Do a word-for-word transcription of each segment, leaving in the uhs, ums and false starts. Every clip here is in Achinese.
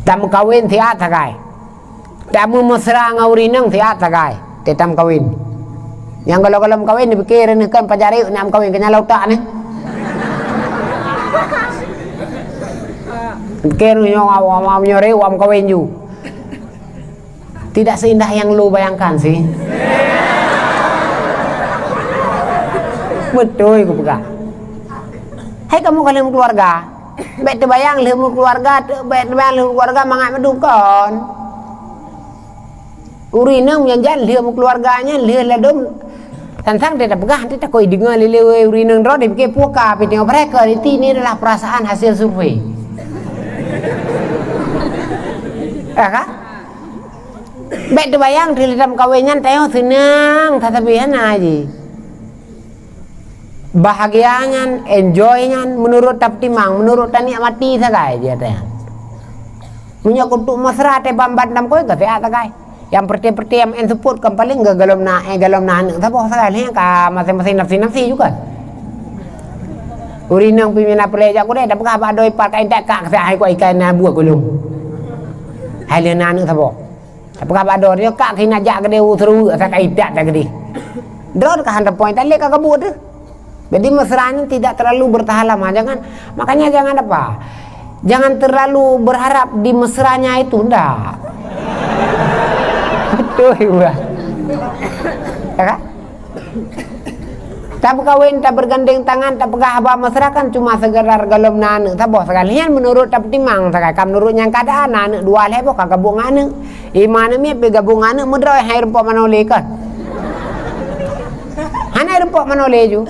Tameukawen siat sagai. Tameumesra ngon ureueng inong siat sagai. Teutameukawen. Nyang gohlom-gohlom meukawen dipike nyoe kan pajarek nak meukawen keu nyang lam utak nyoe. Dipike nyoe awak-awak nyoe rek awak meukawen ju. Tidak seindah yang lo bayangkan sih. Beutôi kupeugah. Hai kamoe ka lheueh meukeuluwarga. Bèk teubayang lheueh meukeuluwarga, bèk teubayang lheueh meukeuluwarga mangat meudukon. Ureueng inong nyang jan lheueh meukeuluwarga nyan lheueh ladôm. Sang-sang teupeugah, nanti takoi deungoe lé-lé ureueng inong droe dipike puka pih teungoh barèka, itu ini adalah perasaan hasil survei. Ya kan? Bèk teubayang lheueh tameukawen nyan tanyoe seunang, tatapi hana jih. Bahagia nyan, enjoy nyan, meunurot tapeutimang, meunurot tanikmati sagai jih ata nyan. Meunyoe keutuk mesra teuh ban-ban tameukawen ka siat sagai. Nyang peureute-peureute nyang meu'en seupôt kan paleng gohlom na, eh, gohlom na aneuk saboh sagai, lheueh ka maséng-maséng nafsi-nafsi juga. Ureueng inong pih mina peureulèe jak keudè, tapeugah bak droe ipat ka intat kak keu hai kuat ikan na buet gulong. Hai lheueh na aneuk saboh. Tapeugah bak droe nyoe kak keu na jak keudè u seureuweuk sa ka itat dak keudè. Droe ka han tapoh itat lé ka gabuk teuh. Jadi mesra nyan tidak terlalu bertahan lama. Jangan, makanya jangan apa? Jangan terlalu berharap di mesranya itu, ndak. Beutôi, wah. Ya kan? Tameukawen, tabergandeng tangan, tapeugah haba mesra kan cuma sekedar gohlom na aneuk saboh sagai. Nyan meunurot tapeutimang sagai. Ka meunurot nyang keadaan, na aneuk dua lhèe boh ka gabuk ngon aneuk. Ima aneuk miet pih gabuk ngon aneuk meudroe hai rumpok manoe lé kan. Hana rumpok manoe lé ju.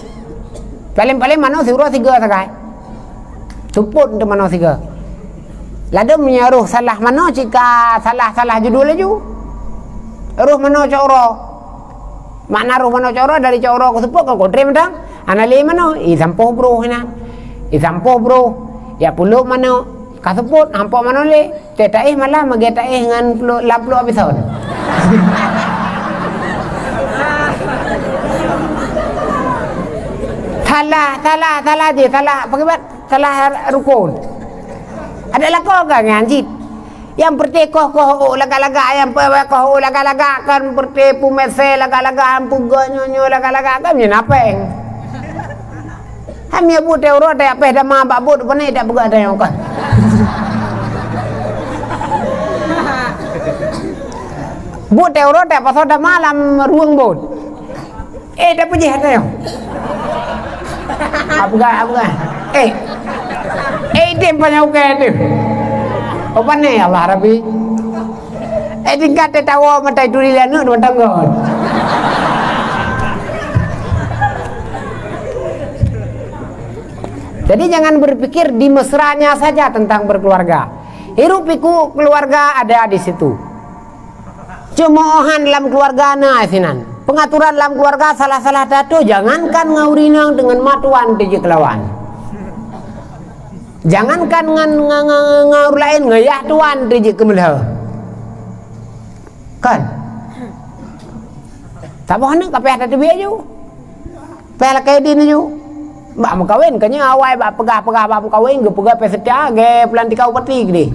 Paleng-paleng manoe siuroe sigoe sagai. Seupôt untuk manoe sigoe. Ladôm meunyoe roh salah manoe cit ka salah-salah judul laju. Roh manoe cok uroe. Makna roh manoe cok uroe dari cok uroe keu seupôt ka kotré mantong. Hana lé manoe, i sampôh broh inan. I sampôh broh. Ya pulôk manoe. Ka seupôt, hampoh manoe lé. Teuh taéh malah meugét taéh ngon pluek, lam pluek abison. Salah, salah, salah jih, salah. Pakriban? Salah rukon. Adak lakoe ka nyan cit. Nyang peureute koh-koh ôk lagak-lagak, nyang pe-, koh ôk lagak-lagak kan peureute pumèsè lagak-lagak, nyang peugah nyoe-nyoe lagak-lagak kan nyan apeng. Hai mie buet teuh uroe teuh péh dama bak buet pane dak peugah teuh nyoe kan. Buet teuh uroe teuh pasoe dama lam rueng buet. Eh, dak peujeuet teuh nyoe. Apa gah, apa gah? Eh. Eh, idem panyang ukai teuh. Oh, pane Allah Rabbi. Eh, tingkat teuh tawoe mata turi lé aneuk dua tanggon. Jadi jangan berpikir di mesranya saja tentang berkeluarga. Hiruk pikuk keluarga ada di situ. Ceumohan lam keluarga na sinan. Pengaturan lam keluarga salah-salah teuh, jangankan ngon ureueng inong, deungon ma tuan teuh jeuet keulawan. Jangankan ngon, ngon, ngon, ngon ureueng laén, ngon yah tuan teuh jeuet keumeulheueh. Kan? Saboh aneuk ka payah tateubiet ju. Payah lakèe idin ju. Bak meukawen, ka nyoe awai bak peugah-peugah bak meukawen, geupeugah payah seutia, geu peulantika upati keudeh.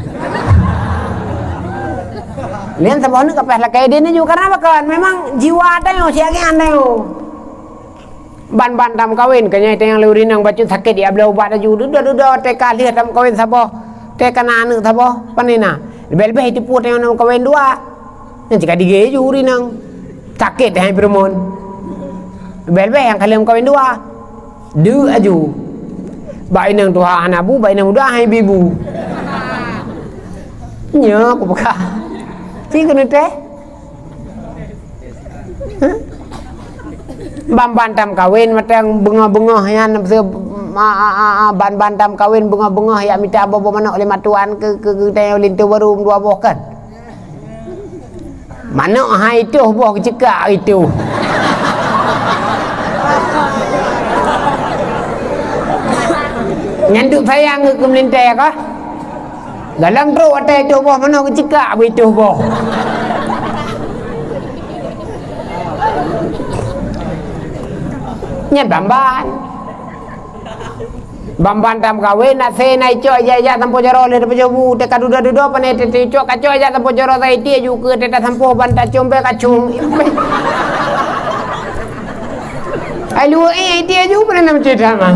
Nyan saboh aneuk ka payah lakèe idin ju. Karena apa kan? Memang jiwa tanyoe, siageue tanyoe. Ban-ban tameukawen, ka nyoe teuh nyang lé ureueng inong bacut sakét, ya bloe ubat laju. Dudoe-dudoe, teuka lheueh tameukawen saboh. Teuka na aneuk saboh, pane na. Leubeh-leubeh iteupeue teuh nyang tameukawen dua. Nyan cit ka digée ju ureueng inong. Sakét hai peurumoh. Leubeh-leubeh nyang ka lheueh meukawen dua. Deuk aju. Bak inong tuha hana bu, bak inong muda hai bi bu. Nyoe kupeugah. Ci keuneuk teh. Ban-ban tameukawen mantong beungoh-beungoh nyan, ban-ban tameukawen beungoh-beungoh jak mita boh-boh manok lé mak tuan keu, keu, keu tanyoe linto baru dua boh kan. Manok hai toh boh keuceukak itu. Nyan duek sayang keu meulintèe kah? Dalam trok watèe toh boh manok keuceukak beuitoh boh. Nyan ban-ban. Ban-ban tameukawen, na se na icok ijak-ijak sampoe jaroe lé tapeujobu, teuka dudoe-dudoe pane teuicok kacok ijak sampoe jaroe, sa itie ju keu teuka sampoe ban tacom bèe kacung. Ai luweuh, eh, itie ju pane na meucit hama.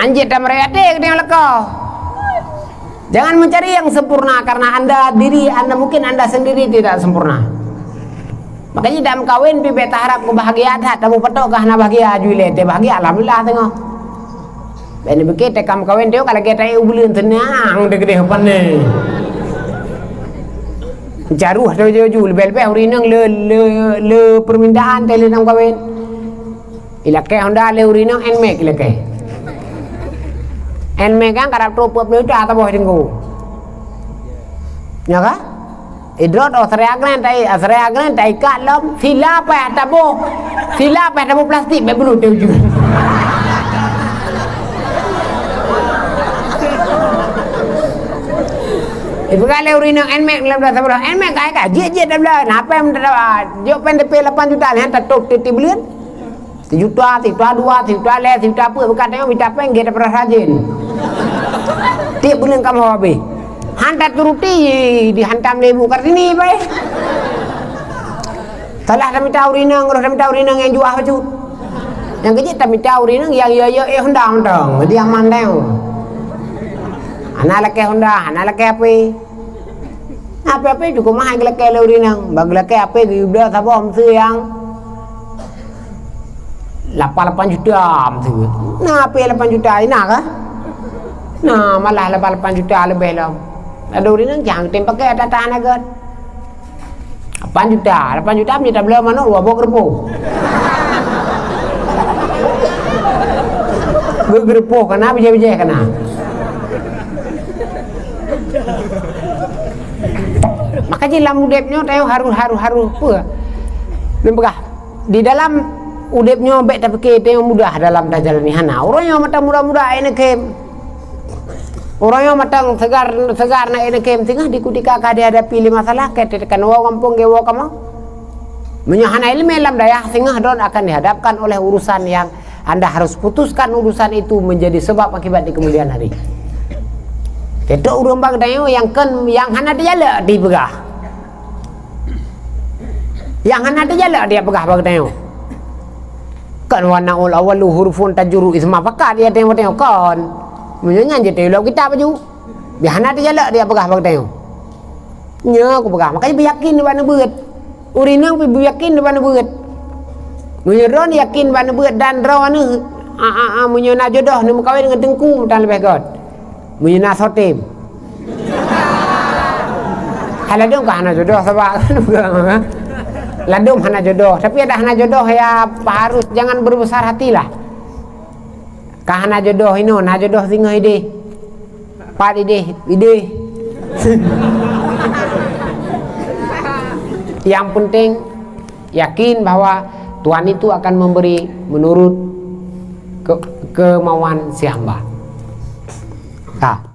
Anjit tameureute keudeh leuko. Jangan mencari yang sempurna, karena anda diri anda, mungkin anda sendiri tidak sempurna. Makanya dalam kawin pih bèk taharap keu bahagia that, tamu petok kah na bahagia, ju ilèe teuh bahagia, alhamdulillah teungoh. Bèk neupike teuka meukawen teuh ka lagèe taék u buleuen, seunang teuh keudeh pane. Jaroe teuh ju-ju, leubeh-leubeh ureueng inong le, le, le permintaan teuh lé dalam kawin. Ilakèe Honda lé ureueng inong, Nmax ilakèe. Nmax kan karab trôk peuet ploh juta saboh teungku. Nyo ka? Idrot, oh, Sri Agren tai, ah, Sri Agren tai kat lom, sila payah taboh. Sila payah taboh plastik, bèk bulut di ujong. Ipeugah lé ureueng inong, Nmax lom dah saboh. Nmax kai ka, jeuet-jeuet dah bela. Napa yang minta dapat? Jok pen D P lapan juta, nyan tatôp tiep-tiep buleuen. Sijuta, sijuta dua, sijuta lhèe, sijuta peuet, beukat tanyoe mita péng gét daripada rajin. Tiep buleuen kamoe habéh. Han taturuti, dihantam lé Ibu Kartini, pai. Salah tamita ureueng inong, roh tamita ureueng inong nyang juah bacut. Nyang keu jeuet tamita ureueng inong nyang yo-yo, eh, Honda mantong, di aman tanyoe. Hana lakèe Honda, hana lakèe H P. H P, H P cukup mahai geulakèe lé ureueng inong. Bak geulakèe H P geubloe saboh meuseu nyang lapan lapan juta meuseu. Na H P lapan juta, na ka? Na, malah lapan lapan juta leubeh lom. Ladôm ureueng inong nyang tem pakai ata-ata aneuk gèt. Lapan juta, lapan juta meunyo tabloe manok dua boh geureupoh. Geu-, geureupoh kana, bijéh-bijéh kana. Maka jih lam udép nyoe tanyoe harôh, harôh, harôh peue? Lôn peugah, di dalam udép nyoe bèk tapike tanyoe mudah dalam tajalani, hana. Uroe nyoe mantong muda-muda aneuk khem. Uroe nyoe mantong segar, segar na aneuk khem, singoh di kutika ka dihadapi lé masalah, ka teutekan woe gampông, geuwoe kamoe. Meunyoe hana ileumèe lam dayah, singoh droen akan dihadapkan oleh urusan yang Anda harus putuskan urusan itu menjadi sebab akibat di kemudian hari. Teutôk ureueng bak tanyoe nyang kon, nyang hana teujalok dipeugah. Nyang hana teujalok dipeugah bak tanyoe. Kon wa na'ul awwalu hurufun tajurru isma fakat, ya tanyoe, tanyoe kon. Meunyoe nyan jeuet lom kitab baju. Bih hana teujalok dipeugah bak tanyoe. Nyoe kupeugah, makajih beuyakin bak neubeuet. Ureueng inong pih beuyakin bak neubeuet. Meunyoe droen yakin bak neubeuet dan droe aneuëk, a, a, a, meunyoe na jodoh neumeukawen ngon teungku, meutan leubeh göt. Meunyoe na soe tem. Hai ladôm ka hana jodoh, sabab ladôm hana jodoh. Tapi adak hana jodoh, ya, harus jangan berbesar hatilah. Ka hana jodoh inoe, na jodoh singoh idéh. Pat idéh, idéh. Yang penting, yakin bahwa Tuhan itu akan memberi menurut ke-, kemauan si hamba. Ka.